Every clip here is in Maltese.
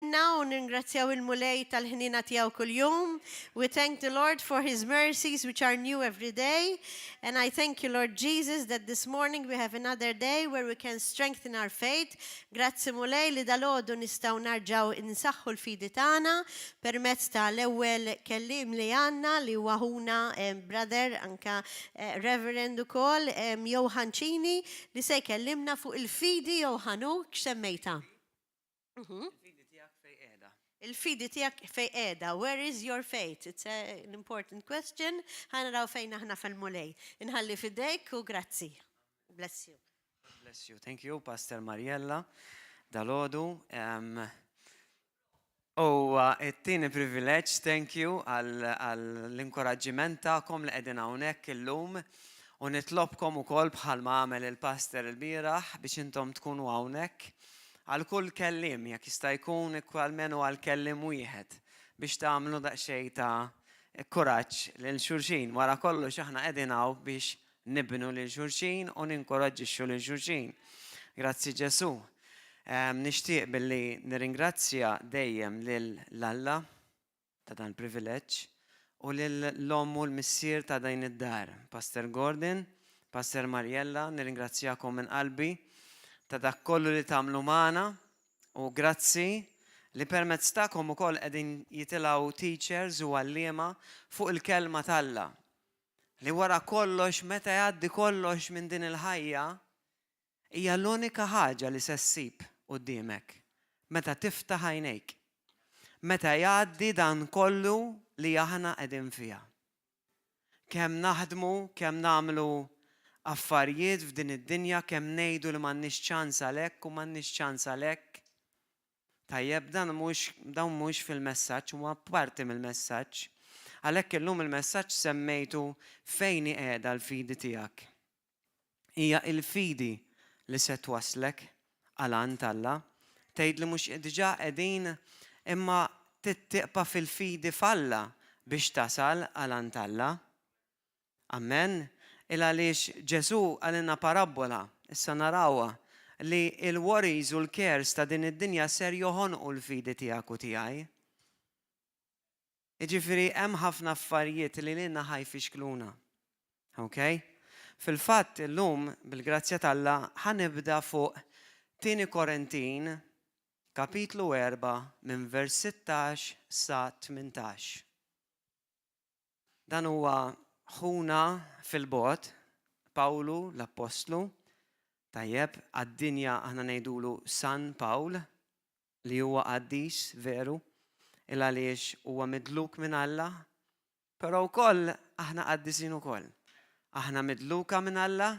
U nirringrazzjaw il-Mulej tal-ħnina tiegħu kuljum. We thank the Lord for his mercies, which are new every day. And I thank you, Lord Jesus, that this morning we have another day where we can strengthen our faith. Grazzi, Mulej, li dalgħodu nistgħu nerġgħu insaħħu l-fidi tagħna permezz ta' l-ewwel kellim li għandna, li huwa ħuna brother, anka Reverend ukoll, Johan Cini, li se jkellimna fuq il-fidi. Johan, u x'semmejta? Il-fidi tiegħek fejn qiegħda. Il-fidi tiegħek fejn qiegħda. Where is your faith? It's an important question. Ħa naraw fejn aħna fil-Mulej. Inħalli f'idejk u grazzi. Bless you. Bless you. Thank you, Pastor Mariella. Dalgħodu. U it-tieni privileġġ, thank you għall-inkoraġġiment tagħkom li qegħdin hawnhekk illum. U nitlobkom ukoll, bħalma għamel il-pastor il-bieraħ, biex intom tkunu hawnhekk għal kull kellim, jekk jista' jkun almenu għal kellim wieħed, biex tagħmlu daqsxejn ta' kuraġġ lil xulxin. Wara kollox aħna qegħdin hawn biex nibnu lil xulxin u ninkoraġġixxu lil xulxin. Grazzi, Ġesu. Nixtieq billi nirringrazzja dejjem lil Alla ta' dan il-privileġġ u lil l-omm u l-missier ta' din id-dar. Pastor Gordon, Pastor Mariella, nirringrazzjakom minn qalbi ta' dak kollu li tagħmlu magħna u grazzi li permezz tagħkom ukoll qegħdin jitilgħu teachers u għalliema fuq il-kelma t'Alla. Li wara kollox, meta jgħaddi kollox minn din il-ħajja, hija l-unika ħaġa li se ssib quddiemek meta tiftaħ għajnejk. Meta jgħaddi dan kollu li aħna qegħdin fiha. Kemm naħdmu, kemm nagħmlu affarijiet f'din id-dinja, kemm ngħidu li m'għandniex ċans għalhekk u m'għandniex ċans għalhekk. Tajjeb, dan mhux dawn mhux fil-messaġġ, huwa parti mill-messaġġ. Għalhekk illum il-messaġġ semmejtu "Fejn qiegħda l-fidi tiegħek?" Hija il-fidi li se twaslek għal għand Alla. Tgħid li mhux diġà qegħdin, imma tibqa' fil-fidi f'Alla biex tasal għal għand Alla. Amen. Il għaliex Ġesu qalilna parabbola, issa narawha, li il-worries u l-cares ta' din id-dinja ser joħonqu l-fidi tiegħek u tiegħi. Jiġifieri hemm ħafna affarijiet li lilna ħa jfixkluna. Ok? Fil-fatt illum, bil-grazzja t'Alla, ħa nibda fuq Tieni Korintin kapitlu 4 minn vers 16 sa 18. Dan huwa ħuna fil-bot, Pawlu l-Appostlu, tajjeb, għad-dinja aħna ngħidulu San Pawl, li huwa qaddis veru, il għaliex huwa midluk minn Alla, però wkoll aħna qaddisin ukoll. Aħna midluka minn Alla,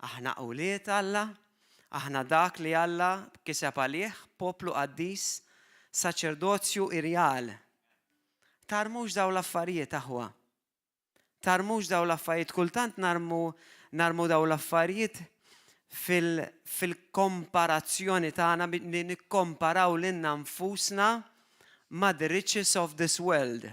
aħna wlied Alla, aħna dak li Alla kiseb għalih, poplu qaddis, saċerdozju irjal. Tarmux daw l-affarijiet, aħwa. Tarmux daw l-affarijiet, kultant narmu daw l-affarijiet fil-komparazzjoni tagħna, li nikkomparaw lilna nfusna ma' the riches of this world.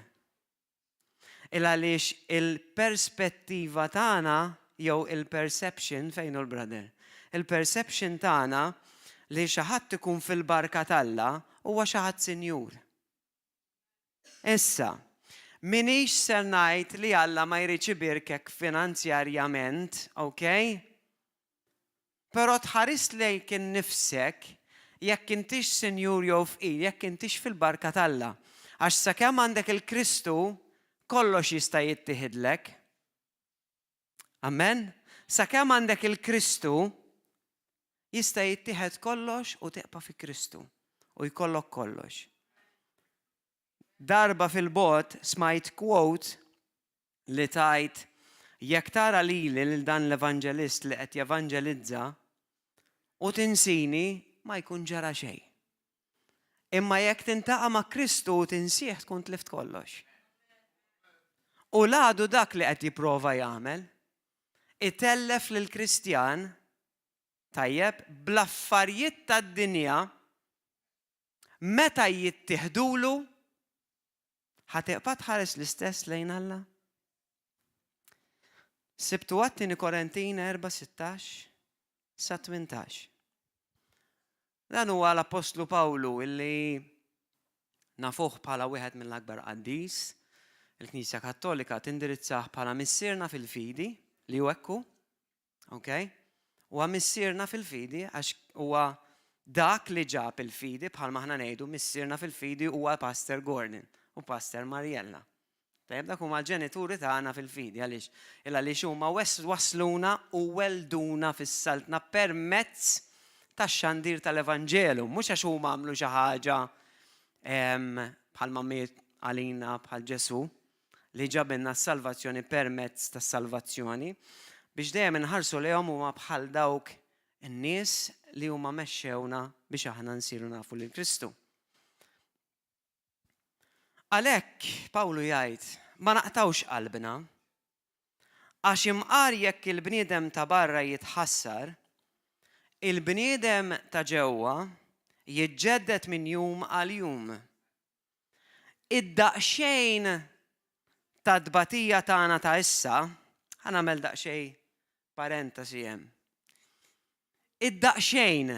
Il għaliex il-perspettiva tagħna jew il-perception, fejn hu l-brother? Il-perception tagħna li xi ħadd ikun fil-barka t'Alla huwa xi ħadd sinjur. Issa, minix ser ngħid li Alla ma jridx ibierkek finanzjarjament, ok? Però tħares lejk innifsek jekk intix sinjur jew fqir, jekk intix fil-barka t'Alla. Għax sakemm għandek il-Kristu, kollox jista' jittieħidlek. Amen? Sakemm għandek il-Kristu, jista' jittieħed kollox u tibqa' fi Kristu u jkollok kollox. Darba fil-bot smajt quote li tajt: "Jekk tara lili, lil dan l-evanġelist li qed jevanġelizza, u tinsini, ma jkun ġara xejn. Imma jekk tiltaqa' ma' Kristu u tinsih, tkun tlift kollox." U l-għadu dak li qed jipprova jagħmel, itellef lil Kristjan, tajjeb, bl-affarijiet tad-dinja. Meta jittieħdulu, ħa tibqa' tħares l-istess lejn Alla? Sibtu Tieni Korintin 4:16 sa 18. Dan huwa l-Apostlu Pawlu illi Nafuh bħala wieħed mill-akbar qaddis. Il-Knisja Kattolika tindirizzah bħala missierna fil-fidi, li hu hekk hu. Ok? Huwa missierna fil-fidi għax huwa dak li ġab il-fidi bħalma aħna ngħidu missierna fil-fidi huwa Pastor Gordon u Pastor Mariella. Tajjeb dak huma l-ġenituri tagħna fil-fidi għaliex il għaliex huma wasluna u welduna fis-saltna permezz tax-xandir tal-Evanġelu, mhux għax huma għamlu xi ħaġa bħalma miet għalina bħal Ġesù li ġabilna s-salvazzjoni permezz tas-salvazzjoni, biex dejjem inħarsu lejhom huma bħal dawk in-nies li huma mexxewna biex aħna nsiru nafu lil Kristu. Għalhekk Pawlu jgħid, ma naqtgħux qalbna, għax imqar jekk il-bniedem ta' barra jitħassar, il-bniedem ta' ġewwa jiġġedded minn jum għal jum. Id-daqsxejn ta' tbatija tagħna ta' issa, ħa nagħmel daqsxejn parentesi hemm. Id-daqsxejn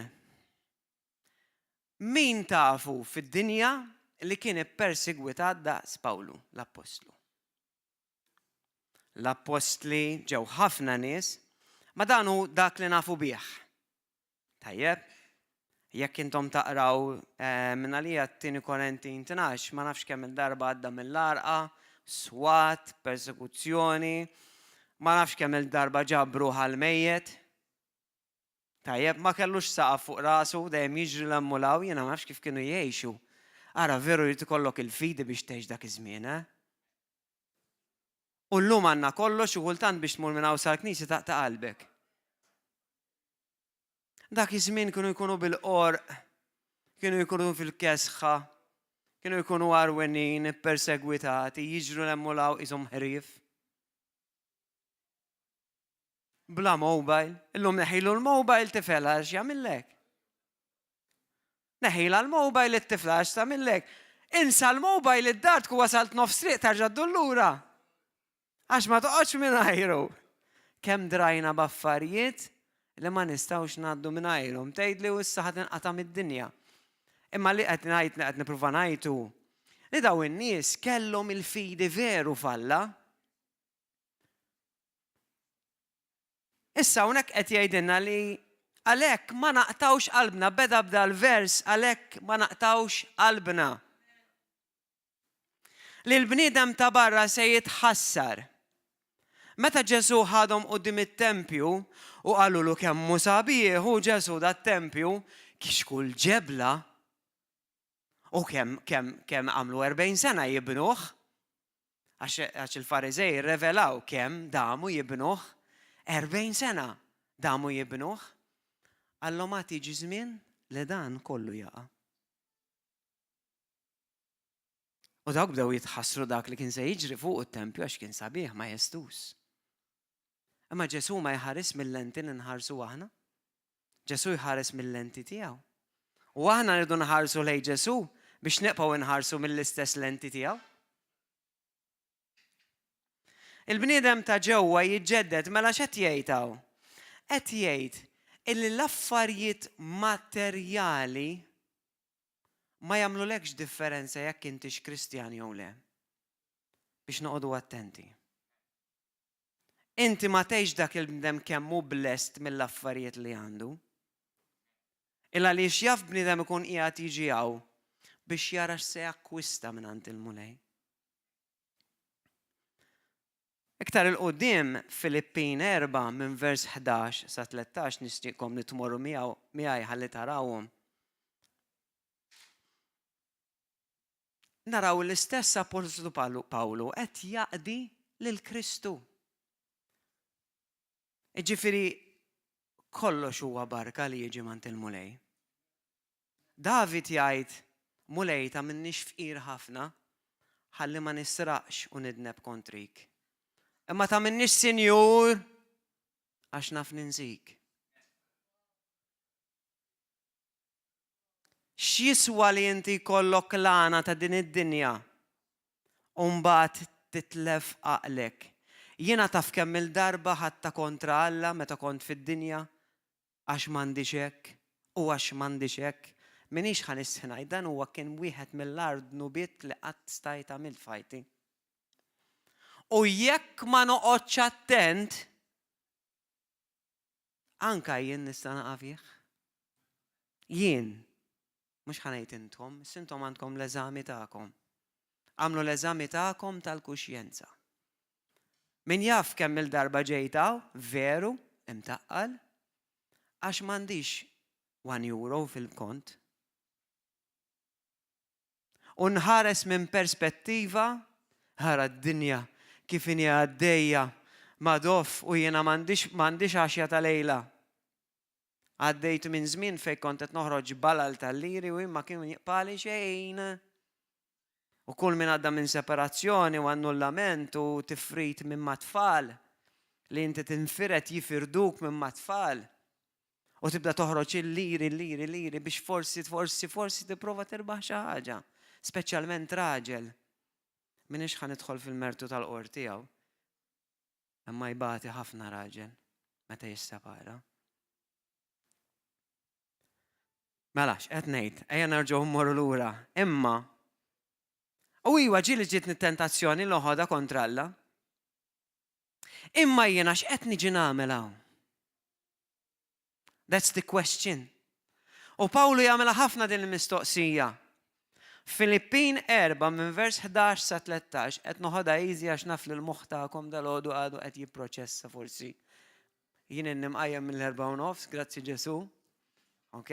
min tafu fid-dinja li kien ippersegwitat daqs Pawlu, l-appostlu? L-appostli ġew ħafna nies, ma dan hu dak li nafu bih. Tajjeb, jekk intom taqraw eh, minn għalija t-tieni Korintin 12, ma nafx kemm il-darba għadda mill-arqa, swat, persekuzzjoni, ma nafx kemm il-darba ġabru ħal-mejjet. Tajjeb, ma kellux saqaf fuq rasu, dejjem jiġri 'l hemm u 'l hawn, jiena ma nafx kif kienu jgħixu. Ara veru jrid ikollok il-fidi biex tgħix dak iż-żmien, eh? U llum għandna kollox u kultant biex tmur minn hawn sal-knisja taqta' qalbek. Dak iż-żmien kienu jkunu bil-qorq, kienu jkunu fil-kesħa, kienu jkunu għarwenin, ippersegwitati, jiġru 'l hemm u 'l hawn qishom ħrief. Bla mobile. Illum neħilu l-mobile tifel għax jagħmillek. Neħila l-mobile it-tifla għax tagħmillek. Insa l-mobile id-dar tkun wasalt nofs triq tarġa' ddur lura. Għax ma toqgħodx mingħajru. Kemm drajna b'affarijiet li ma nistgħux ngħaddu mingħajrhom. Tgħidli u issa ħa tinqata' mid-dinja. Imma li qed ngħid li qed nipprova ngħid hu li daw in-nies kellhom il-fidi veru f'Alla. Issa hawnhekk qed jgħidilna li għalhekk ma naqtgħux qalbna, beda b'dal-vers għalhekk ma naqtgħux qalbna. Li l-bniedem ta' barra se jitħassar. Meta Ġesù ħadhom quddiem it-tempju u qalulu kemm hu sabiħ hu Ġesù dat-tempju, kiex kull ġebla U kemm kemm kemm għamlu 40 sena jibnuh, għax il-Fariżej rrevelaw kemm damu jibnuh, 40 sena damu jibnuh. Qallhom għad jiġi żmien li dan kollu jaqa'. U dawk bdew jitħassru dak li kien se jiġri fuq it-tempju għax kien sabiħ majestuż. Imma Ġesù ma jħares mill-lenti li nħarsu aħna. Ġesù jħares mil-lenti tiegħu. U aħna rridu nħarsu lejn Ġesù biex nibqgħu nħarsu mill-istess lenti tiegħu. Il-bniedem ta' ġewwa jiġġedded mela x'qed jgħid hawn? Qed jgħid illi l-affarijiet materjali ma jagħmlulekx differenza jekk intix Kristjan jew le. Biex noqogħdu attenti. Inti ma tgħidx dak il-bniedem kemm hu blessed mill-affarijiet li għandu. Il għaliex jaf bniedem ikun qiegħed jiġi hawn biex jara x'se jakkwista mingħand il-Mulej. Iktar 'il quddiem Filippin 4 minn vers 11 sa 13 nixtieqkom li tmorru miegħu miegħi ħalli tarawhom. Naraw l-istess Appostlu Pawlu qed jaqdi lil Kristu. Jiġifieri kollox huwa barka li jiġi m'għand il-Mulej. David jgħid, Mulej tagħmilnix fqir ħafna, ħalli ma nisraqx u nidneb kontrik. Imma tagħmilnix sinjur għax naf ninżik. X'jiswa li inti jkollok l-għana ta' din id-dinja u mbagħad titlef għaqlek? Jiena taf kemm-il darba ħadtha kontra Alla meta kont fid-dinja għax m'għandix hekk u għax m'għandix hekk. M'iniex ħa nistħi ngħid dan huwa kien wieħed mill-agħar dnubiet li qatt stajt għamilt f'ħajti. U jekk ma noqgħodx attent, anka jien nista' naqa' fih. Jien, mhux ħa ngħid intom, intom għandkom l-eżami tagħkom. Għamlu l-eżami tagħkom tal-kuxjenza. Min jaf kemm il-darba ġejt hawn, veru, imtaqqal, għax m'għandix €1 fil-kont. U nħares minn perspettiva, ħara d-dinja kif inhi għaddejja madoff u jiena m'għandix għaxja ta' lejla. Għaddejt minn żmien fejn kont qed noħroġ balal tal-liri u jien ma kien jibqali xejn. U kull min għadda minn separazzjoni u annullament u tifrid minn mat-tfal, li inti tinfired jifirduk minn mat-tfal. U tibda toħroġ il-liri, liri, liri biex forsi, forsi, forsi tipprova tirbaħ xi ħaġa. Speċjalment raġel. M'iniex ħa nidħol fil-mertu tal-qorti hawn. Imma jbati ħafna raġel meta jissepara. Mela, x'qed ngħid? Ejja nerġgħu mmorru lura. Imma u iwa ġieli ġietni tentazzjoni li noħodha kontra Alla. Imma jiena x'qed niġi nagħmel hawn? That's the question. U Pawlu jagħmilha ħafna din il-mistoqsija. Filippin 4 minn vers 11 sa 13 qed noħodha easy għax naf li l-moħħ tagħkom dalgħodu għadu qed jipproċessa forsi. Jien inni mqajjem mill-4:30, grazzi Ġesu. Ok?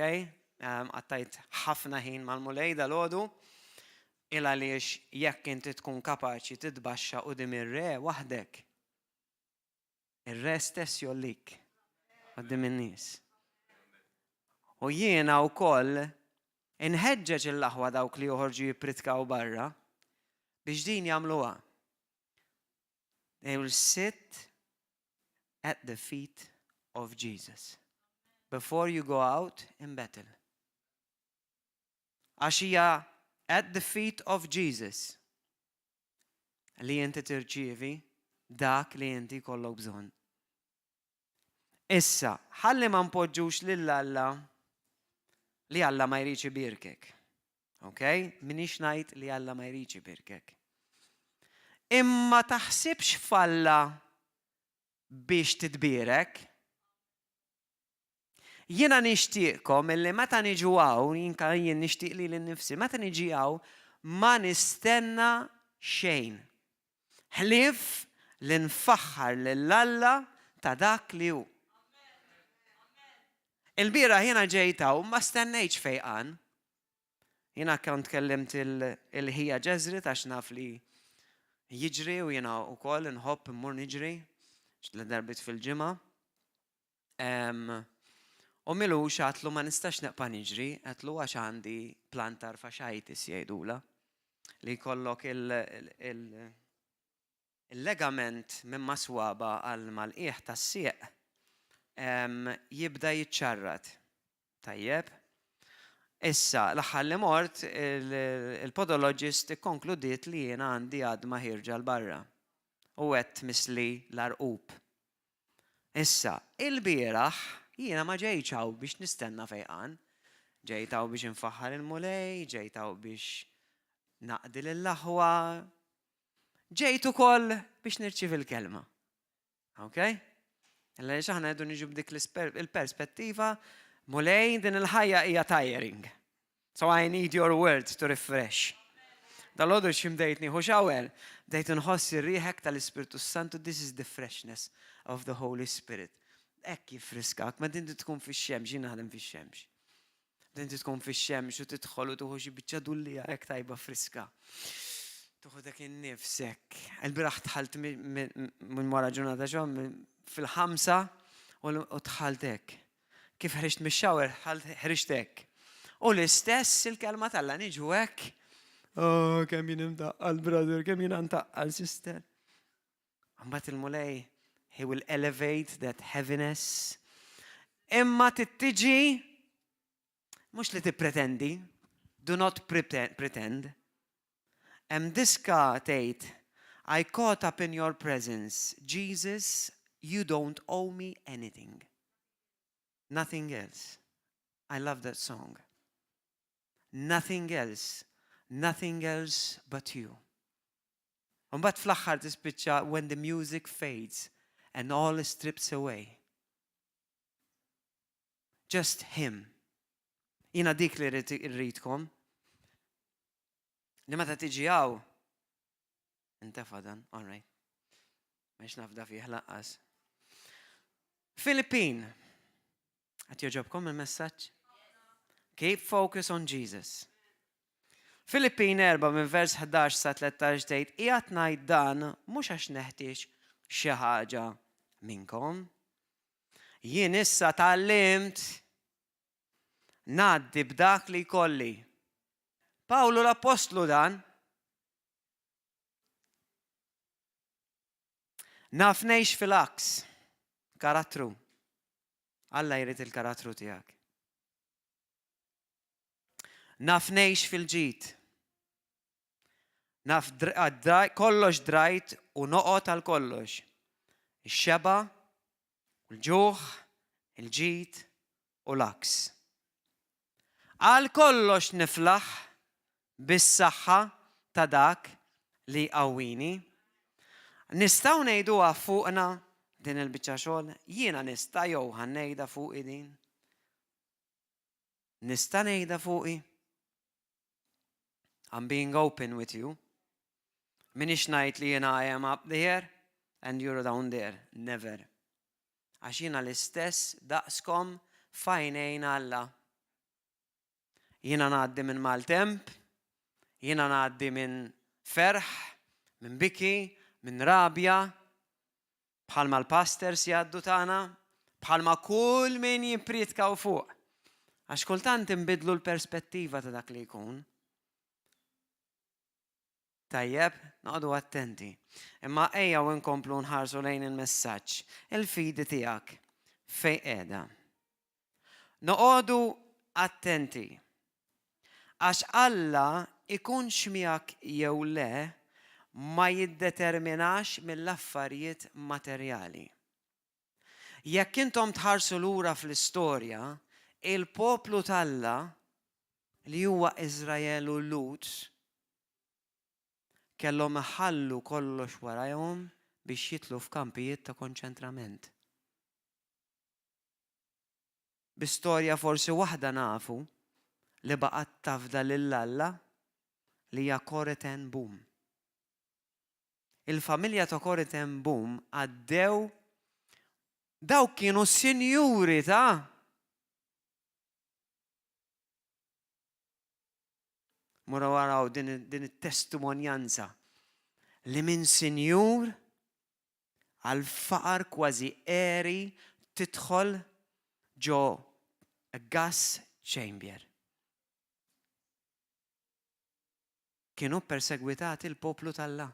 Qattajt ħafna ħin mal-Mulej dalgħodu. Il għaliex jekk inti tkun kapaċi titbaxxa quddiem ir-re waħdek. Ir-re stess jgħollik quddiem in-nies. U jiena wkoll inħeġġeġ l-aħwa dawk li joħorġu jippritkaw barra biex din jagħmluha. They will sit at the feet of Jesus before you go out in battle. Għax hija at the feet of Jesus li inti tirċievi dak li inti jkollok bżonn. Issa, ħalli ma npoġġux lil Alla li Alla ma jridx ibierkek. Ok? M'iniex ngħid li Alla ma jridx ibierkek. Imma taħsibx f'Alla biex titbierek. Jiena nixtieqkom illi meta niġu hawn, jien nixtieq li nnifsi, meta niġi hawn ma nistenna xejn. Ħlief li nfaħħar lil Alla ta' dak li hu. Il-bieraħ jiena ġejt hawn ma stennejtx fejqan. Jiena kont kellimt il-ħija Ġeżri għax naf li jiġri u jiena wkoll nħobb immur niġri tliet darbiet fil-ġimgħa. U m'ilux għedtlu ma nistax nibqa' niġri, għedtlu għax għandi plantar fasciitis jgħidula li jkollok il-legament minn mas-swaba għal mal-qiegħ tas-sieq jibda jiċċarrat. Tajjeb. Issa, l-aħħar li mort, il-podologist ikkonkludiet li jiena għandi għadma ħierġa 'l barra. U qed tmissli l-għarqub. Issa, il-bieraħ jiena ma ġejtx hawn biex nistenna fejqan. Ġejt hawn biex infaħħar il-Mulej, ġejt hawn biex naqdi lill-aħwa. Ġejt ukoll biex nirċievi l-kelma. Ok? Illa li aħna qegħdu niġu b'dik il-perspettiva, Mulej, din il-ħajja hija tiring. So I need your words to refresh. Dalgħodu x'ħin bdejt nieħu shower, bdejt nħoss ir-riħek tal-Ispirtu Santu, this is the freshness of the Holy Spirit. Hekk jiffriskak, ma inti tkun fix-xemx, jien naħdem fix-xemx. Inti tkun fix-xemx u tidħol u tieħu xi biċċa dulliegħa hekk tajba friska. Tieħu dak in-nifs hekk. Il-bieraħ dħalt minn wara ġurnata xogħol fil-5 u dħalt hekk. Kif ħriġt mix-shower, ħriġt hekk. U l-istess il-kelma t'Alla niġu hekk. Oh, kemm jien imtaqqal, brother, kemm jien imtaqqal, sister. Mbagħad il-Mulej, he will elevate that heaviness. Imma tittiġi, mhux li tippretendi, do not pretend. Hemm diska tgħid, "I caught up in your presence. Jesus, you don't owe me anything. Nothing else." I love that song. Nothing else, nothing else but you. Mbagħad fl-aħħar tispiċċa when the music fades and all is stripped away. Just him. Jiena dik li rridkom. Li meta tiġi hawn, intefa dan, all right. Mhux nafda fih lanqas. Filippin. Qed jogħġobkom il-messaġġ? Keep focus on Jesus. Filippin 4 minn vers 11 sa 13 tgħid qiegħed ngħid dan mhux għax neħtieġ xi ħaġa minnkom. Jien issa tgħallimt ngħaddi b'dak li jkolli. Pawlu l-Apostlu dan. Naf ngħix fil-għaks. Karattru. Alla jrid il-karattru tiegħek. Naf ngħix fil-ġid. Naf kollox drajt u noqgħod għal kollox. Ix-xeba, l-ġuħ, il-ġid u l-għaks. Għal kollox niflaħ bis-saħħa ta' dak li jqawwini. Nistgħu ngħiduha fuqna din il-biċċa xogħol? Jiena nista' jew ħa ngħidha fuqi din? Nista' ngħidha fuqi? I'm being open with you. M'iniex ngħid li jiena I am up there and you're down there. Never. Għax jiena l-istess daqskom f'għajnejn Alla. Jiena ngħaddi minn maltemp, jiena ngħaddi minn ferħ, minn biki, minn rabja, bħalma l-pastors jgħaddu tagħna, bħalma kull min jipprietkaw fuq. Għax kultant inbidlu l-perspettiva ta' dak li jkun. Tajjeb, noqogħdu attenti. Imma ejja u nkomplu nħarsu lejn il-messaġġ. Il-fidi tiegħek fejn qiegħda. Noqogħdu attenti. Għax Alla ikunx miegħek jew le ma jiddeterminax mill-affarijiet materjali. Jekk intom tħarsu lura fl-istorja, il-poplu t'Alla li huwa Iżrael u Lhud kellhom iħallu kollox warajhom biex jidħlu f'kampijiet ta' konċentrament. Bi storja forsi waħda nafu li baqgħet tafda lil Alla li hija Corrie ten Boom. Il-familja ta' Corrie ten Boom għaddew dawk kienu sinjuri ta' Mura waraw din, din it-testimonjanza li minn sinjur għal faqar kważi għeri tidħol ġo gas chamber. Kienu persegwitati l-poplu t'Alla.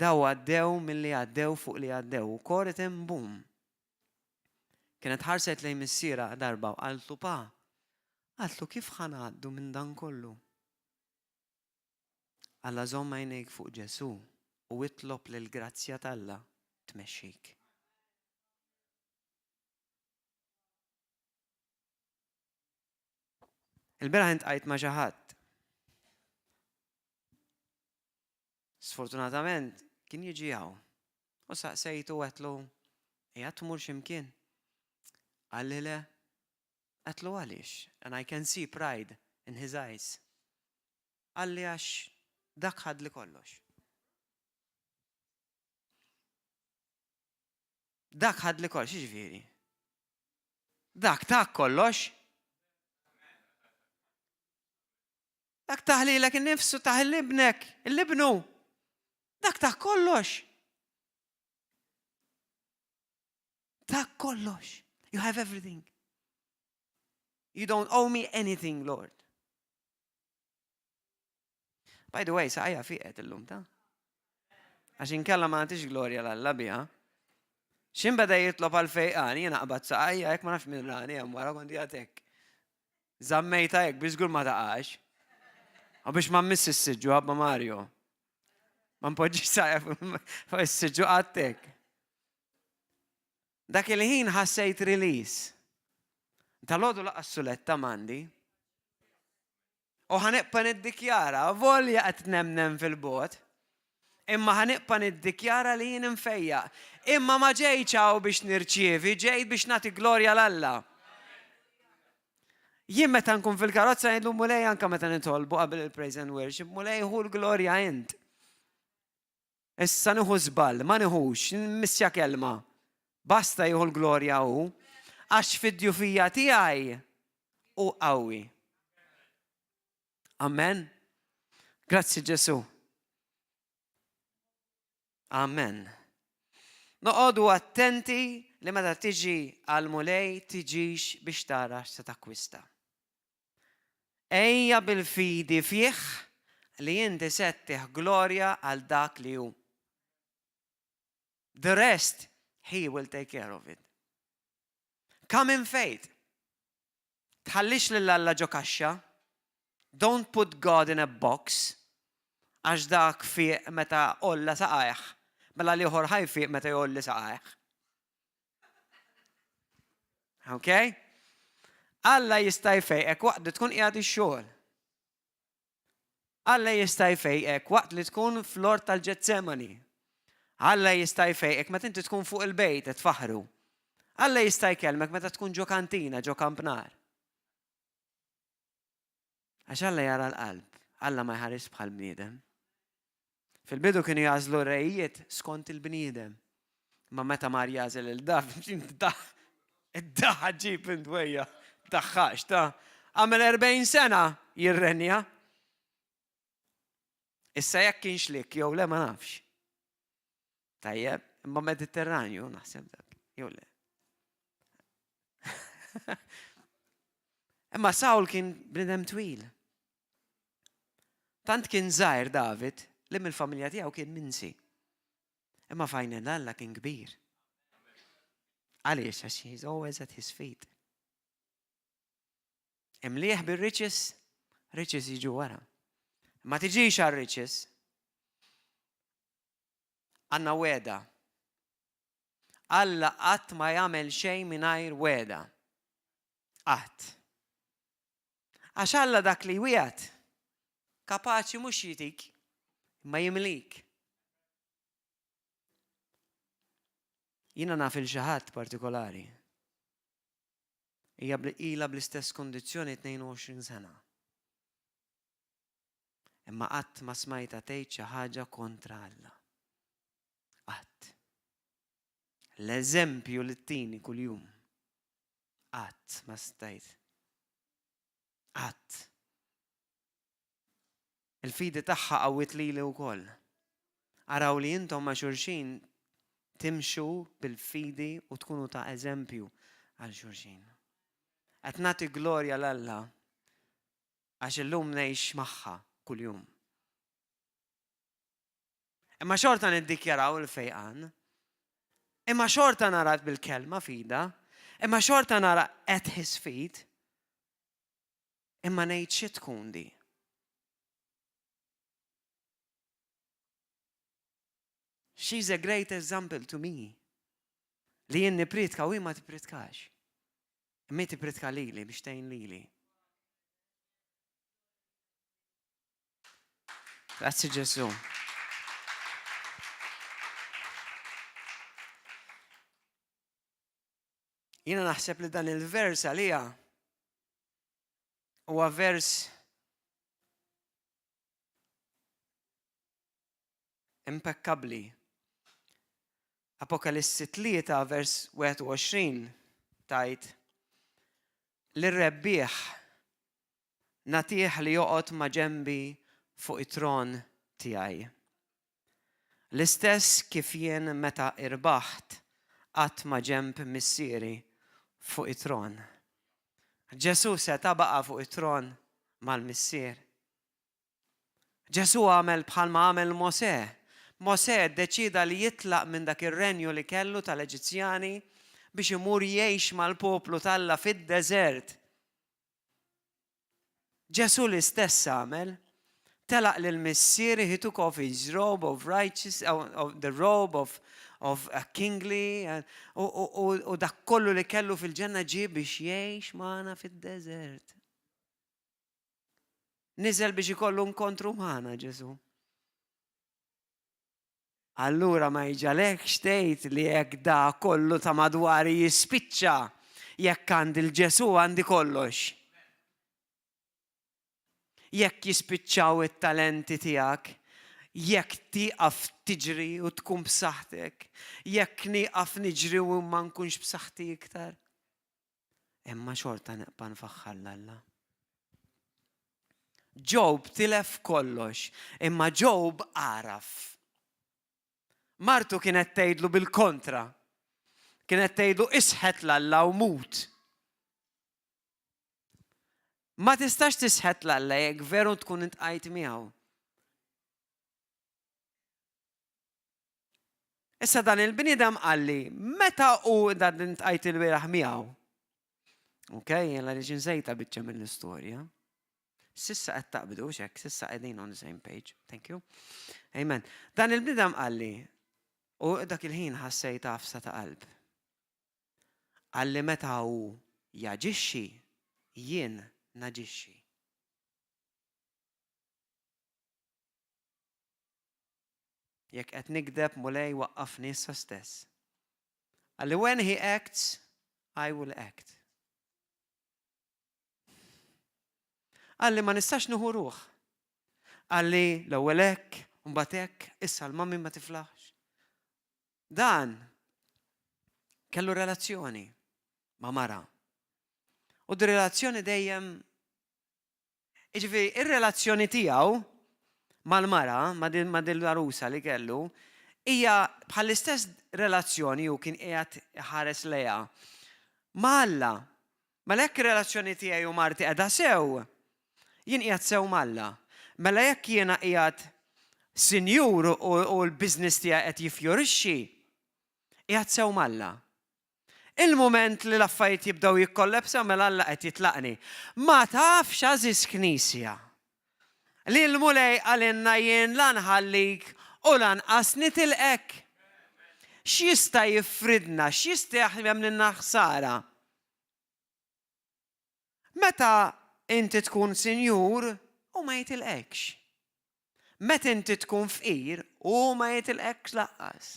Daw għaddew milli għaddew fuq li għaddew u Corrie ten Boom kienet ħarset lejn missierha darba u qaltlu pa, qaltlu kif ħa ngħaddu minn dan kollu? Alla żomm għajnejk fuq Ġesù u itlob li l-grazzja t'Alla tmexxik. Il-bieraħ intqajt ma' xi ħadd. Sfortunatament kien jiġi hawn. U saqsejtu għedtlu, qiegħed tmur x'imkien? Qalli le. Għedtlu għaliex? And I can see pride in his eyes. Qalli għax dak ħadli kollox. Dak ħadli kollox, jiġifieri. Dak tak kollox. Dak tah lilek innifsu, tah 'l ibnek, 'l ibnu. Dak tah kollox. Tak kollox. You have everything. You don't owe me anything, Lord. By the way, saqajja fiqet illum ta' Għax inkella ma nagħtix glorja 'l Alla biha. X'ħin beda jitlob għal fejqan, jiena qbad saqajja hekk ma nafx min rani hemm wara kont qiegħed hekk. Żammejta hekk biex żgur ma taqax. U biex ma mmiss is-siġġu ħabba Mario. Ma npoġġix saqajja fuq is-siġġu qatt hekk. Dak il-ħin ħassejt release. Tal-għodu lanqas suletta m'għandi. U ħa nibqa' niddikjara, volja qed nemnem fil-bogħod, imma ħa nibqa' niddikjara li jien imfejjaq. Imma ma ġejtx hawn biex nirċievi, ġejt biex nagħti glorja 'l Alla. Jien meta nkun fil-karozza ngħidlu Mulej anke meta nitolbu qabel il-praise and worship, Mulej ħu l-glorja int. Issa nieħu żball, ma nieħux, nmissja kelma. Basta jieħu l-glorja hu, għax fid-djufija tiegħi hu qawwi. Amen. Grazzi Ġesu. Amen. Noqogħdu attenti li meta tiġi għal Mulej tiġix biex tara x'se takkwista. Ejja bil-fidi fih li inti se ttih glorja għal dak li hu. The rest, he will take care of it. Come in faith. Tħallix lil Alla ġo kaxxa. Don't put God in a box. Għax dak fiq meta għolla saqajh. Mela l-ieħor ħa jfiq meta jgħolli saqajh. Ok? Alla jista' jfejqek waqt li tkun qiegħed ix-xogħol. Alla jista' jfejqek waqt li tkun fl-ort tal-Ġetsemani. Alla jista' jfejqek meta inti tkun fuq il-bejt qed tfaħħru. Alla jista' jkellmek meta tkun ġo kantina, ġo kampnar. Għax Alla jara l-qalb, Alla ma jħares bħal bniedem. Fil-bidu kienu jagħżlu rejiet skont il-bniedem. Ma meta mar jagħżel il-daf, id-daħ ġib intwejja, daħħax ta' għamel 40 sena jirrenja. Issa jekk kienx lik jew le ma nafx. Tajjeb, imma Mediterranju naħseb dak, jew le. Imma Sawl kien bnidem twil. Tant kien żgħir David li mill-familja tiegħu kien minsi. Imma fajn Alla kien kbir. Għaliex, għax he's always at his feet. Imlieħ bir-riches, riches jiġu wara. Ma tiġix għal riches. Għandna wegħda. Alla qatt ma jagħmel xejn mingħajr wegħda. Qatt. Għax Alla dak li jwiegħed kapaċi mhux jitik, imma jimlik. Jiena naf il xi ħadd partikolari. Hija ilha bl-istess kondizzjoni 22 sena. Imma qatt ma smajtha tgħid xi ħaġa kontra Alla. Qatt. L-eżempju li ttini kuljum. Qatt ma stajt. Qatt. Il-fidi tagħha qawwiet lili wkoll. Araw li intom ma' xulxin timxu bil-fidi u tkunu ta' eżempju għal xulxin. Qed nagħti glorja 'l Alla Għax illum ngħix magħha kuljum. Imma xorta niddikjaraw il-fejqan. Imma xorta nara bil-kelma fida. Imma xorta nara at his feet. Imma ngħid xi tkun di. She's a great example to me. Li jien nipritka u ma tipritkax. Imma hi tippritka lili biex tgħin lili. Grazzi Ġesu. Jiena naħseb li dan il-vers għalija huwa vers Impekkabbli. Apokalissi 3 vers 21 tgħid, Lir-rebbieħ nagħtih li joqgħod maġenbi fuq it-tron tiegħi. L-istess kif jien meta irbaħt qgħadt maġenb Missieri fuq it-tron. Ġesù seta' baqa' fuq it-tron mal-Missier. Ġesù għamel bħalma għamel Mosè. Mosè ddeċieda li jitlaq minn dak ir-renju li kellu tal-Eġizzjani biex imur jgħix mal-poplu t'Alla fid-deżert. Ġesù l-istess għamel. Telaq lil Missieri, he took off his robe of righteous, of the robe of, of a kingly, u, u, u, u dak kollu li kellu fil-ġenna ġie biex jgħix magħna fid-deżert. Niżel biex ikollu nkontru magħna Ġesù. Allura ma jġagħlekx tgħid li jekk da kollu ta' madwari jispiċċa, jekk għandi l-Ġesù għandi kollox. Jekk jispiċċaw it-talenti tiegħek, jekk tieqaf tiġri u tkun b'saħħtek, jekk nieqaf niġri u ma nkunx b'saħħti iktar. Imma xorta nibqa' nfaħħar 'l Alla. Ġob tilef kollox, imma Ġob għaraf. Martu kienet tgħidlu bil-kontra. Kienet tgħidlu isħet 'l Alla u mut. Ma tistax tisħet 'l Alla jekk veru tkun intqajt miegħu. Issa dan il-bniedem qalli, meta u dan intqajt il-bieraħ miegħu. Ok, jella li ġinsejta biċċa mill-istorja. Sissa qed taqbdu xek, sissa qegħdin on the same page. Thank you. Amen. Dan il-bniedem qalli, u dak il-ħin ħassejt għafsa ta' qalb. Qalli meta hu jaġixxi, jien naġixxi. Jekk qed nigdeb Mulej waqqafni issa stess. Qalli when he acts, I will act. Qalli ma nistax nieħu ruħ. Qalli l-ewwel hekk, mbagħad hekk, issa l-mami ma tiflaħx. Dan kellu relazzjoni ma' mara. U d-relazzjoni dejjem Jiġifieri, ir-relazzjoni tiegħu mal-mara, ma' din l-għarusa li kellu, hija bħall-istess relazzjoni hu kien qiegħed iħares lejha ma' Alla. Mela jekk ir-relazzjoni tiegħi u marti qiegħda sew, jien qiegħed sew m'Alla. Mela jekk jiena qiegħed sinjur u l-business tiegħi qed jiffjorixxi, qiegħed sew m'Alla. Il-mument li l-affarijiet jibdew jikkollapsaw mela Alla qed jitlaqni. Ma tafx għażiż Knisja li l-Mulej qalilna jien la nħallik u lanqas nitilqek. X'jista' jifridna, x'jista' jagħmlilna ħsara? Meta inti tkun sinjur hu ma jitilqekx. Meta inti tkun fqir hu ma jitilqekx laqqas.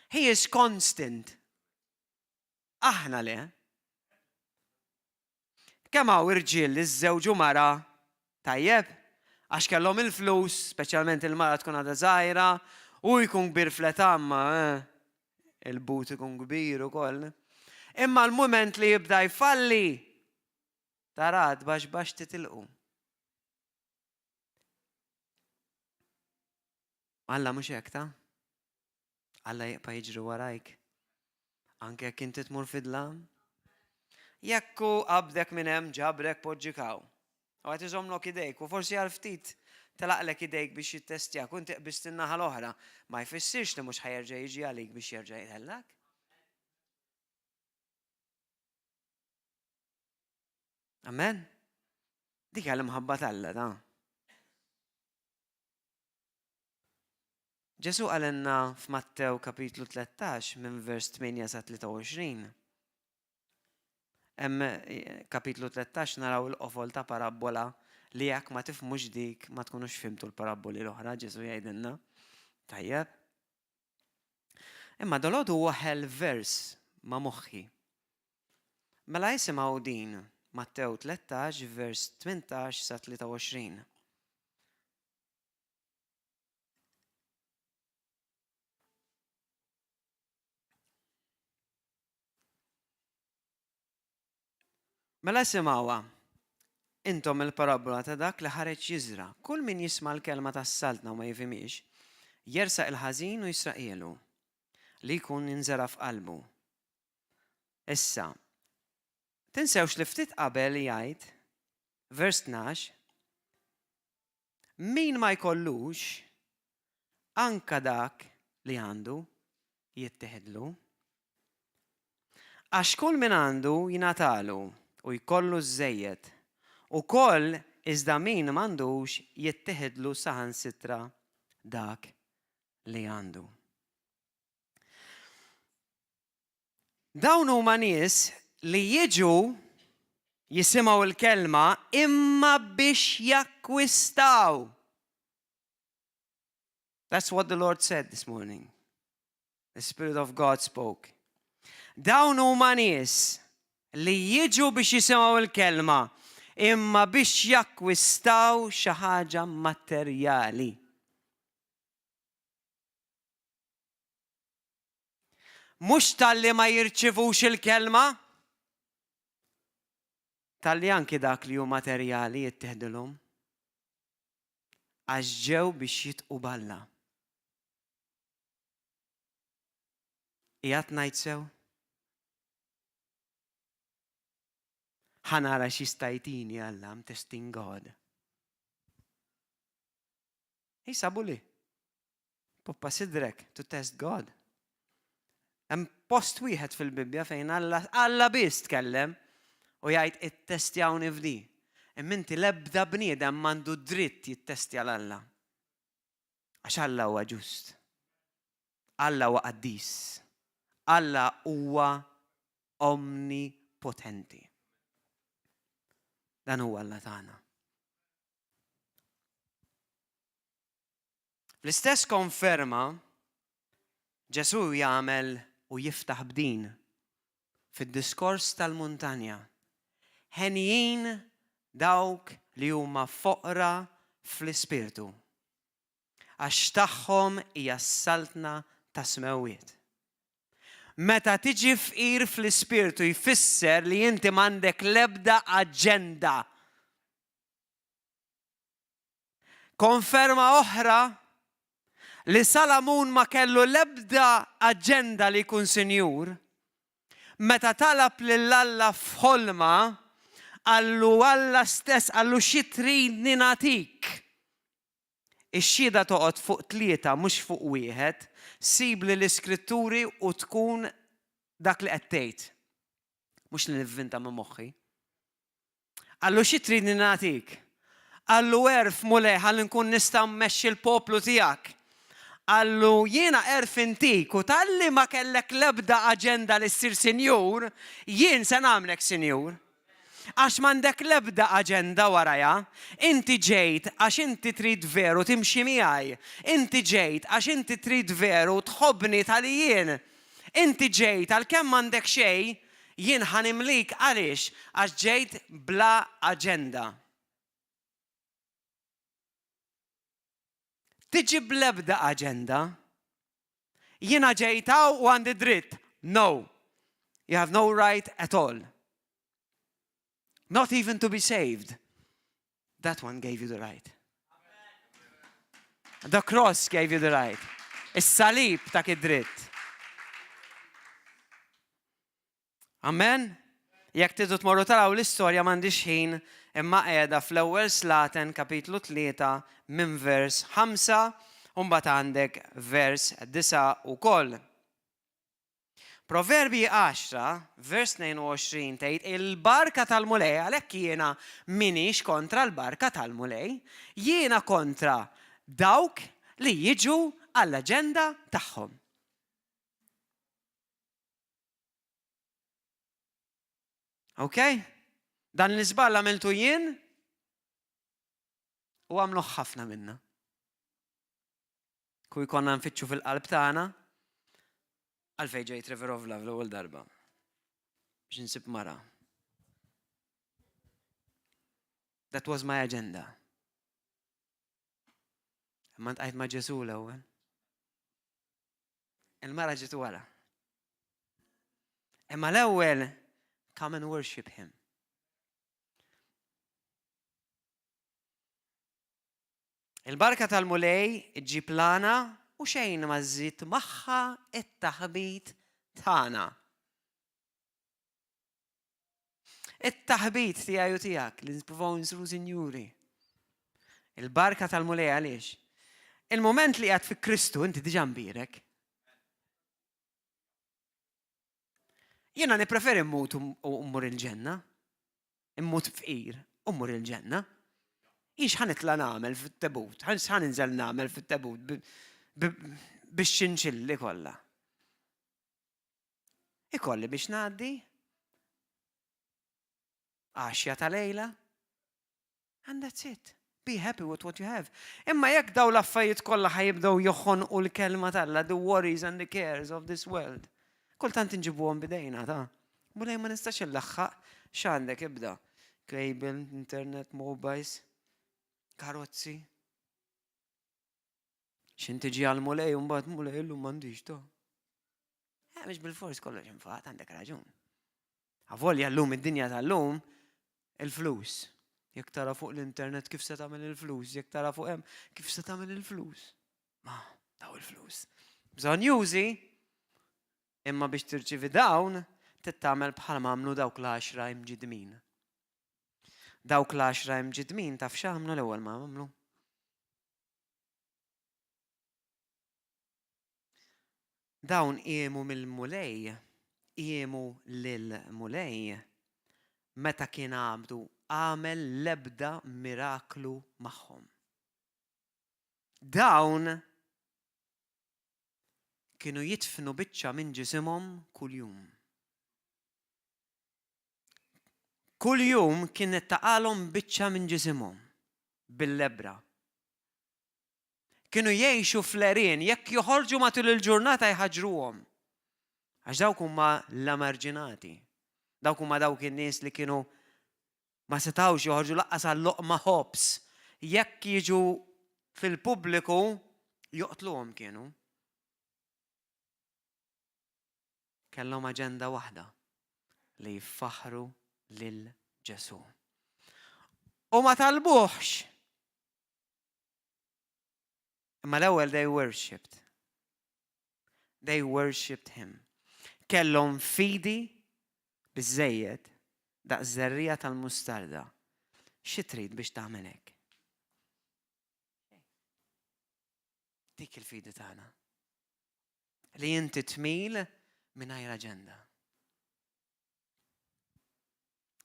He is constant. Aħna le. Kemm hawn irġiel li żżewġu mara tajjeb għax kellhom il-flus, speċjalment il-mara tkun għadha żgħira, u jkun kbir fl-età imma eh, il-but ikun kbir ukoll. Imma l-mument li jibda jfalli, tarat baxx baxx titilqu. Alla mhux hekk ta' Alla jibqa' jiġri warajk. Anke jekk inti tmur fid-dlam. Jekk hu qabdek minn hemm ġabrek poġġik hawn. U qed iżommlok idejk u forsi għal ftit telaqlek idejk biex jittestjak u inti qbiżt in-naħa l-oħra, ma jfissirx li mhux ħa jerġa' jiġi għalik biex jerġa' jtellgħek. Amen? Dik hija l-imħabba t'Alla ta'. Ġesù qalilna f'Mattew kapitlu 13 minn vers 8 sa 23. Hemm eh, kapitlu 13 naraw il-qofol ta' parabbola li jekk ma tifhmux dik ma tkunux fimtu l-parabboli l-oħra Ġesù jgħidilna. Tajjeb. Imma dolodu waħel vers ma' moħħi. Mela isimgħu din Mattew 13 vers 18 sa 23. Mela isimgħuha, intom il-parabbola ta' dak li ħareġ jiżra'. Kull min jisma' l-kelma tas-saltna u ma jifhimhiex, jersaq il-ħażin u jisraqhielu, li jkun inżera' f'qalbu. Issa, tinsewx li ftit qabel jgħid, vers 12, Min ma jkollux, anka dak li għandu jitteħidlu. Għax kull min għandu jingħatalu u jkollu żżejjed, ukoll iżda min m'għandux jitteħidlu saħansitra dak li għandu. Dawn huma nies li jiġu. Jisimgħu l-kelma imma biex jakkwistaw. That's what the Lord said this morning. The Spirit of God spoke. Dawn huma nies li jiġu biex jisimgħu l-kelma imma biex jakkwistaw xi ħaġa materjali. Mhux talli ma jirċivux il-kelma, talli anki dak li hu materjali jittieħdilhom. Għax ġew biex jitqu b'Alla. Qiegħed ngħid sew? Ħa nara x'jista' jtini Alla, I'm testing God. Isa bully. Poppa sidrek to test God. Hemm post wieħed fil-Bibbja fejn Alla Alla biss tkellem u jgħid ittestjawni f'di. Imma inti l-ebda bniedem m'għandu dritt jittestja 'l Alla. Għax Alla huwa ġust. Alla huwa qaddis. Alla huwa omnipotenti. Dan huwa Alla tagħna. Fl-istess konferma, Ġesù jagħmel u jiftaħ b'din fid-diskors tal-muntanja, Henjin dawk li huma foqra fl-ispirtu, għax tagħhom hija s-saltna tas-smewwiet. Meta tiġi fqir fl-ispirtu jfisser li inti m'għandek l-ebda aġenda. Konferma oħra li Salamun ma kellu l-ebda aġenda li jkun sinjur, meta talab lil Alla f'ħolma, qallu Alla stess qallu xi tridni nagħtik. Ix-xhieda toqgħod fuq tlieta mhux fuq wieħed, sibli l-iskritturi u tkun dak li qed tgħid. Mhux li nivvinta minn moħħi. Qallu xi tridni nagħtik? Qallu għerf Mulej ħalli nkun nista' mmexxi l-poplu tiegħek. Qallu jiena għerf intik u talli ma kellek l-ebda aġenda li ssir sinjur, jien se nagħmlek sinjur. Għax m'għandek l-ebda aġenda warajha. Inti ġejt għax inti trid veru timxi miegħi. Inti ġejt għax inti trid veru tħobbni tali jien. Inti ġejt għalkemm m'għandek xejn, jien ħa nimlik għaliex? Għax ġejt bla aġenda. Tiġi bl-ebda aġenda. Jiena ġejt hawn u għandi dritt. No. You have no right at all. Not even to be saved. That one gave you the right. The cross gave you the right. Is-salib tak id-dritt. Amen? Jekk tridu tmorru taraw l-istorja m'għandix ħin imma qiegħda fl-ewwel Slaten kapitlu 3 minn vers 5 u mbagħad għandek vers 9 ukoll. Proverbji 10, vers 22 tgħid il-barka tal-Mulej għalhekk jiena minix kontra l-barka tal-Mulej, jiena kontra dawk li jiġu għall-aġenda tagħhom. Ok? Dan l-iżball għamiltu jien u għamluh ħafna minna. Ku jkollna nfittxu fil-qalb tagħna għalfejn ġejt River of Love l-ewwel darba. Biex insib mara. That was my agenda. Imma ntqajt ma' Ġesu l-ewwel. Il-mara ġiet wara. Imma l-ewwel come and worship him. Il-barka tal-Mulej iġġib l-għana u xejn ma żżid magħha t-taħbit tagħna. It-taħbit tiegħi u tiegħek li nippruvaw nsiru sinjuri. Il-barka tal-Mulej għaliex? Il-moment li qiegħed fi Kristu inti diġà mbierek. Jiena nippreferi mmut u mmur il-ġenna. Immut fqir u mmur il-ġenna. Jien x'ħa nitla' nagħmel fit-tebut? X'ħa ninżel nagħmel fit-tebut bix-xinxilli kollha? Ikolli biex ngħaddi. Għaxja ta' lejla. And that's it. Be happy with what you have. Imma jekk daw l-affarijiet kollha ħa jibdew joħonqu l-kelma t'Alla, the worries and the cares of this world. Kultant inġibuhom bidejna ta' Mulej ma nistax illaħħaq x'għandek ibda. Cable, internet, mobiles, karozzi. X'in tiġi għal Mulej u mbagħad Mulej illum m'għandix ta'. Eh, mhux bil-fors kollox infat għandek raġun. Avolja llum id-dinja tal-lum il-flus. Jekk tara fuq l-internet kif se tagħmel il-flus, jekk tara fuq hemm kif se tagħmel il-flus. Ma, daw il-flus. Bżonn jużi, imma biex tirċivi dawn, tittamel bħal għamlu dawk l-għaxra imġidmin. Dawk l-għaxra imġidmin taf x'għamlu l-ewwel ma għamlu. Dawn qiemu mill-Mulej, qiemu lill-Mulej, meta kien għabdu għamel l-ebda miraklu magħhom. Dawn kienu jidfnu biċċa minn ġisimhom kuljum. Kuljum kienet taqalhom biċċa minn ġisimhom bil-lebbra. Kienu jgħixu fl-għerien, jekk joħorġu matul il-ġurnata jħaġġruhom. Għax dawk huma l-emarġinati. Dawk huma dawk in-nies li kienu ma setgħux joħorġu laqqas għal loqma ħobż. Jekk jiġu fil-pubbliku joqtluhom kienu. Kellhom aġenda waħda li jfaħħru lil Ġesù. U ma talbuhx Imma l-ewwel they worshipped. They worshipped him. Kellhom fidi biżejjed daqs żerriegħa tal-mustarda. Xi trid biex tagħmel hekk? Dik il-fidi tagħna. Li inti tmil mingħajr aġenda.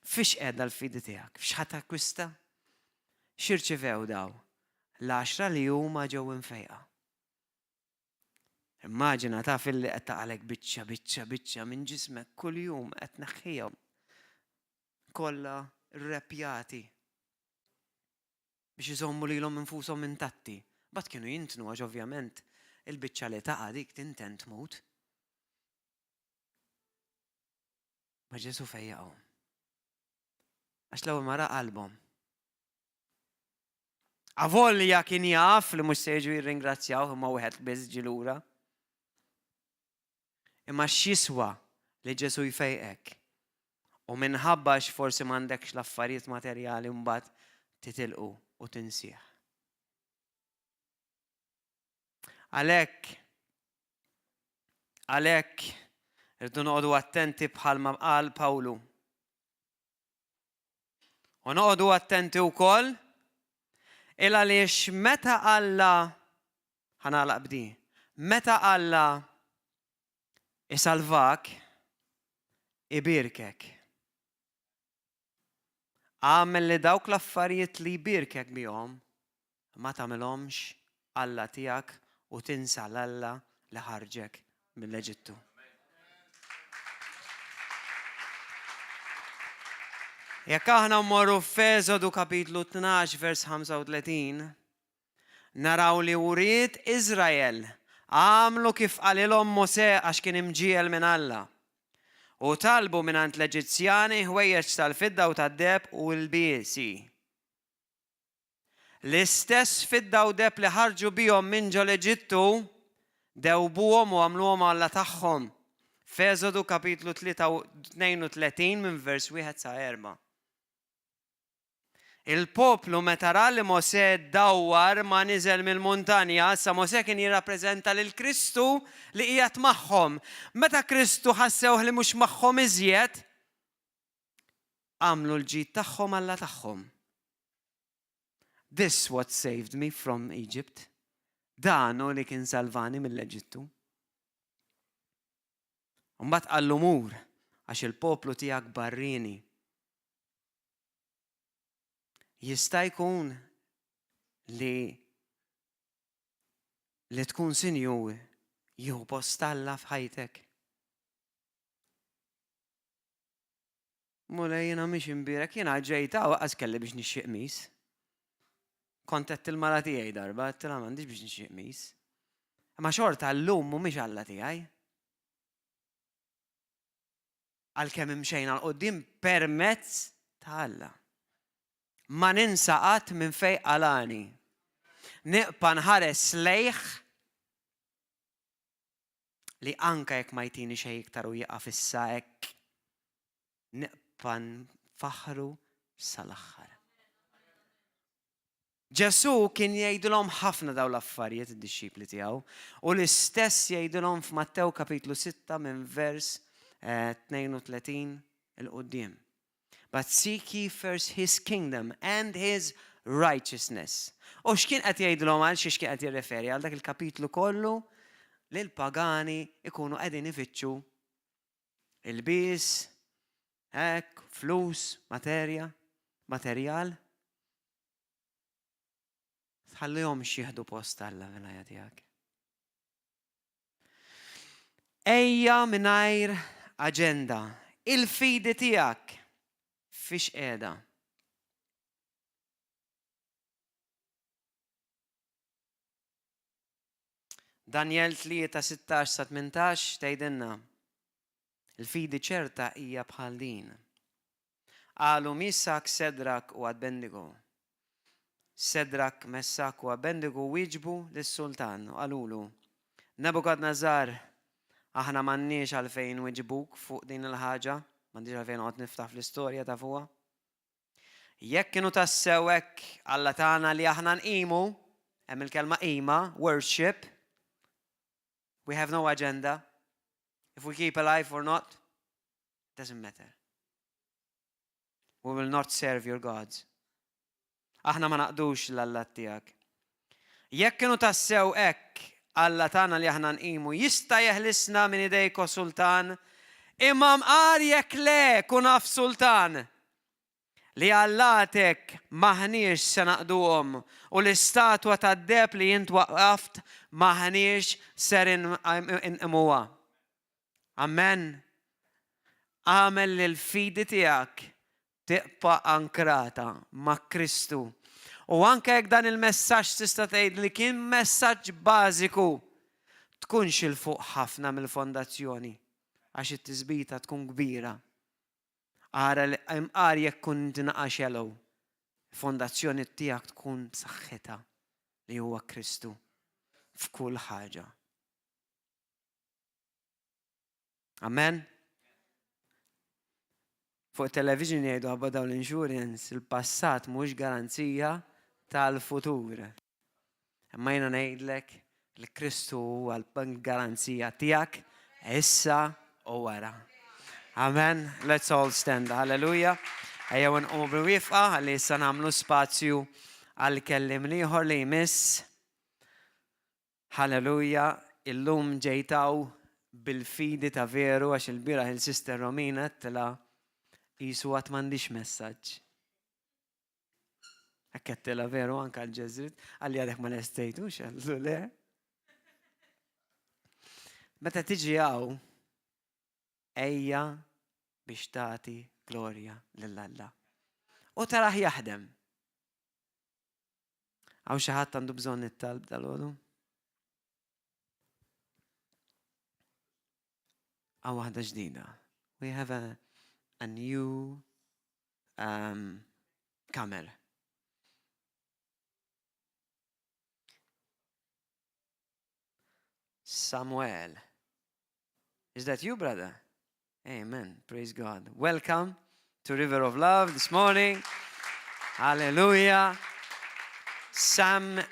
Fiex qiegħda l-fidi tiegħek? F'x'ħa takkwista? X'irċivew daw? L-għaxra li huma ġew imfejqa. Immaġina taf illi qed taqalek biċċa biċċa biċċa minn ġismek kuljum qed tneħħihom. Kollha rrepjati biex iżommu lilhom infushom intatti. Mbagħad kienu jintnu għax ovvjament il-biċċa li taqa' dik tinten tmut. Ma Ġesu fejjaqhom. Għax l-ewwel ma ra qalbhom. Avolja kien jaf li mhux se jiġu jirringrazzjaw imma wieħed biss ġie lura. Imma x'jiswa li Ġesu jfejqek? U minħabba għax forsi m'għandekx l-affarijiet materjali mbagħad titilqu u tinsih. Għalhekk, għalhekk, irridu noqogħdu attenti bħalma qal Pawlu. U noqogħdu attenti wkoll il għaliex meta Alla ħanalaq bdi, meta Alla isalvak, ibirkek. Agħmel li dawk l-affarijiet li jbierkek bihom ma tagħmilhomx alla tiegħek u tinsa 'l Alla li ħarġek mill-Eġittu. Jekk aħna mmorru f'Eżodu kapitlu 12 vers 35, Naraw li wlied Iżrael għamlu kif qalilhom Mosè għax kien imġiegħel minn Alla. U talbu mingħand l-Eġizzjani ħwejjeġ tal-fidda u tad-deheb u lbiesi. L-istess fidda u deheb li ħarġu bihom minn ġo l-Eġittu, dewbuhom u għamluhom alla tagħhom. F'Eżodu kapitlu 32 minn vers 1 sa 4. Il-poplu meta ra li Mosè dawwar ma niżel mill-muntanja, issa Mosè kien jirrappreżenta lil Kristu li qiegħed magħhom. Meta Kristu ħassewh li mhux magħhom iżjed, għamlu l-ġid tagħhom alla tagħhom. This what saved me from Egypt. Dan hu li kien salvani mill-Eġittu. Mbagħad qallu mur għax il-poplu tiegħek barrieni. Jista' jkun li li tkun sinjur jieħu post Alla f'ħajtek. Mulej jiena mhix imbierek, jiena ġejt hawn qas kelli biex nixxi qmis. Kont għedt il-mara tiegħi darba, għedtilha m'għandix biex nixxi qmis. Imma xorta llum mhumiex Alla tiegħi. Għalkemm imxejna 'l quddiem permezz ta' Alla. Ma ninsa qatt minn fejn qalani. Nibqa' nħares lejh li anke jekk ma jtini xejn iktar u jieqaf issa hekk, nibqa' nfaħħru sal-aħħar. Ġesù kien jgħidilhom ħafna dawn l-affarijiet id-dixxipli tiegħu, u l-istess jgħidilhom f'Mattew kapitlu 6 minn vers 32 'il quddiem. But seek ye first his kingdom and his righteousness. U x'kien qed jgħidilhom għal xiex kien qed jirreferi għal dak il-kapitlu kollu li l-pagani ikunu qegħdin ifittxu ilbies, hekk, flus, materja, materjal. Tħallihomx jieħdu post Alla fil-ħajja tiegħek. Ejja mingħajr aġenda. Il-fidi tiegħek fiex qiegħda. Danjel 3 16 sa 18 tgħidilna Il-fidi ċerta hija bħal din. Qalu Misak, Sedrak u Abednego. Sedrak, Messak u Abednego wieġbu lis-sultan u qalulu, Nebukadnażar, aħna m'għandniex għalfejn inwiġbuk fuq din il-ħaġa, m'għandix għalfejn noqgħod niftaħ fl-istorja tafuha. Jekk inhu tassew hekk Alla tagħna li aħna nqimu, hemm il-kelma qima, worship, we have no agenda. If we keep alive or not, doesn't matter. We will not serve your gods. Aħna ma naqdux l-allat tiegħek. Jekk kienu tassew hekk, Alla tagħna li aħna nqimu jista' jeħlisna minn idejk o sultan, imma mqar jekk le, kun af sultan, li allatek m'aħniex se naqduhom u l-istatwa tad-deheb li int waqqaft m'aħniex ser inqimuha. Amen. Agħmel li l-fidi tiegħek tibqa' ankrata ma' Kristu. U anke jekk dan il-messaġġ tista' tgħid li kien messaġġ bażiku, tkunx 'il fuq ħafna mill-fondazzjoni għax it-tisbita tkun kbira. Ara li imqar jekk tkun inti naqa' shallow, il-fondazzjoni tiegħek tkun b'saħħitha li huwa Kristu f'kull ħaġa. Amen. Fuq television jgħidu għabba dawn l-insurance, il-passat mhux garanzija tal-futur. Imma jiena ngħidlek li Kristu huwa l-garanzija tiegħek issa u wara. Amen. Let's all stand. Hallelujah. Ejjew nqumu bil-wifqa ħalli issa nagħmlu spazju għal kellim l-ieħor li jmiss. Hallelujah. Illum ġejt hawn bil-fidi ta' veru għax il-bieraħ il-Sister Romina għedtilha qisu għad m'għandix messaġġ. Hekk għedtilha veru anke l-Ġeżwit, qalli għadek ma lestejtux, għedtlu le. Meta tiġi hawn, ejja biex tagħti glorja lil Alla. U taraħ jaħdem. Hawn xi ħadd għandu bżonn it-talb dal-għodu? Hawn waħda ġdida. We have a, a new um, camel. Samuel. Is that you, brother? Amen. Praise God. Welcome to River of Love this morning. Hallelujah. Samuel.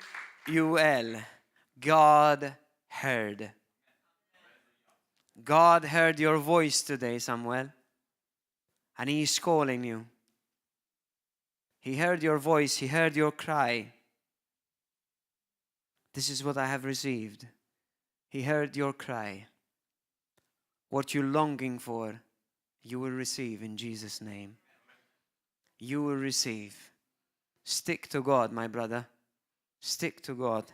God heard. God heard your voice today, Samuel. And he is calling you. He heard your voice, he heard your cry. This is what I have received. He heard your cry. What you're longing for, you will receive in Jesus' name. You will receive. Stick to God, my brother. Stick to God.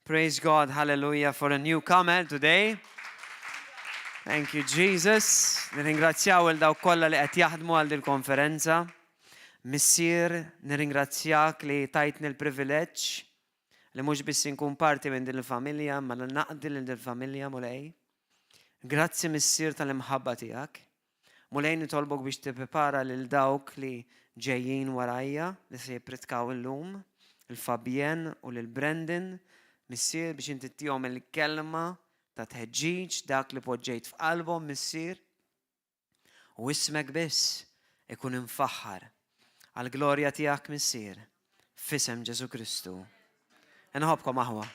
Praise God, hallelujah, for a newcomer today. Thank you, Jesus. Nirringrazzjaw lil dawk kollha li qed jaħdmu għal dil-konferenza. Missier, nirringrazzjak li tajtni l-privileġġ li mhux biss inkun parti minn din il-familja, ma li naqdi lil din il-familja, Mulej. Grazzi, Missier, tal-imħabba tiegħek. Mulej, nitolbok biex tipprepara lil dawk li ġejjin warajja li se jippritkaw illum, il-Fabien u lil Brandon, Missier, biex inti ttihom il-kelma ta' tħeġġiġ, dak li poġġejt f'qalbhom, Missier. U ismek biss ikun imfaħħar għall-glorja tiegħek, Missier, f'isem Ġesù Kristu. Inħobbkom, aħwa.